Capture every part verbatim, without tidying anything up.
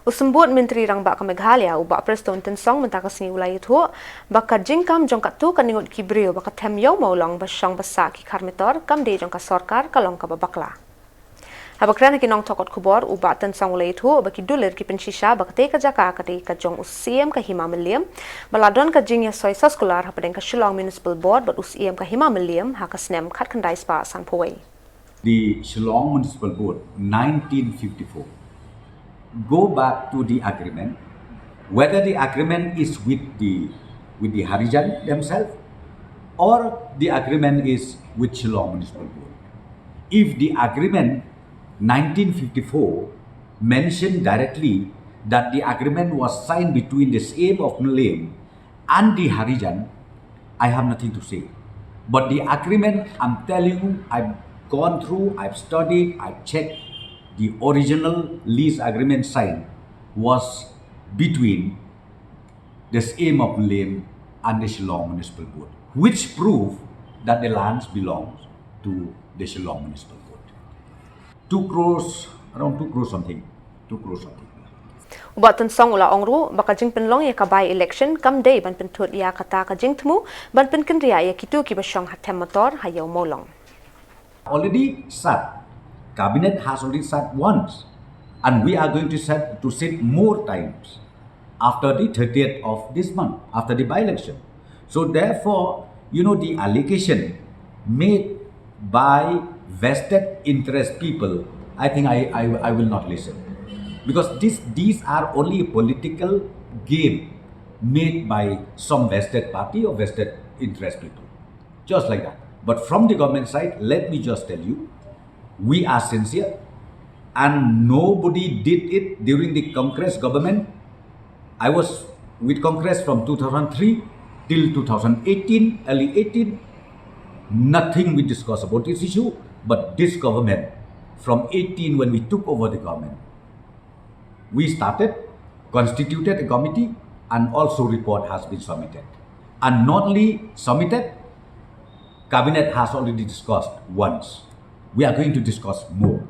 U Symbud Myntri Rangbah ka Meghalaya, u Bah Prestone Tynsong, mynta ka sngi u la ïathuh ba ka jingkam jong katto katne ngut ki briew ba ka them ïew mawlong ba shong ba sah ki khar metor kam dei jong ka sorkar, ka long kaba bakla. Haba kren ha ki nongthoh kot khubor, u Bah Tynsong u la ïathuh ba ki dulir ki pynshisha ba katei ka jaka ka dei ka jong u Syiem ka Hima Mylliem, ba la don ka jingïasoi soskular hapdeng ka Shillong Municipal Board bad u Syiem ka Hima Mylliem ha ka snem khatkhyndai spah sanphew wei. The Shillong Municipal Board, nineteen fifty-four. Go back to the agreement, whether the agreement is with the, with the Harijan themselves or the agreement is with Shillong Municipal Board. If the agreement nineteen fifty-four mentioned directly that the agreement was signed between the Syiem of Mylliem and the Harijan, I have nothing to say. But the agreement, I'm telling you, I've gone through, I've studied, I've checked. The original lease agreement signed was between the Syiem of Mylliem and the Shillong Municipal Board, which prove that the lands belongs to the Shillong Municipal Board. Two crores, around two crores something. Two crores something. U Bah Tynsong u la ong ruh ba ka jingpynlong ïa ka by-election kam dei ban pynthut ïa kata ka jingthmu ban pynkynriah ïa kito kiba shong ha them metor ha ïew mawlong. Already sat. Cabinet has already sat once. And we are going to sat, to sit more times after the thirtieth of this month, after the by-election. So therefore, you know, the allegation made by vested interest people, I think I, I, I will not listen. Because this, these are only a political game made by some vested party or vested interest people. Just like that. But from the government side, let me just tell you, we are sincere and nobody did it during the Congress government. I was with Congress from two thousand three till two thousand eighteen, early eighteen. Nothing we discussed about this issue, but this government, from eighteen when we took over the government, we started, constituted a committee, and also report has been submitted. And not only submitted, cabinet has already discussed once. We are going to discuss more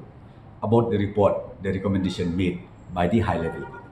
about the report, the recommendation made by the high level committee.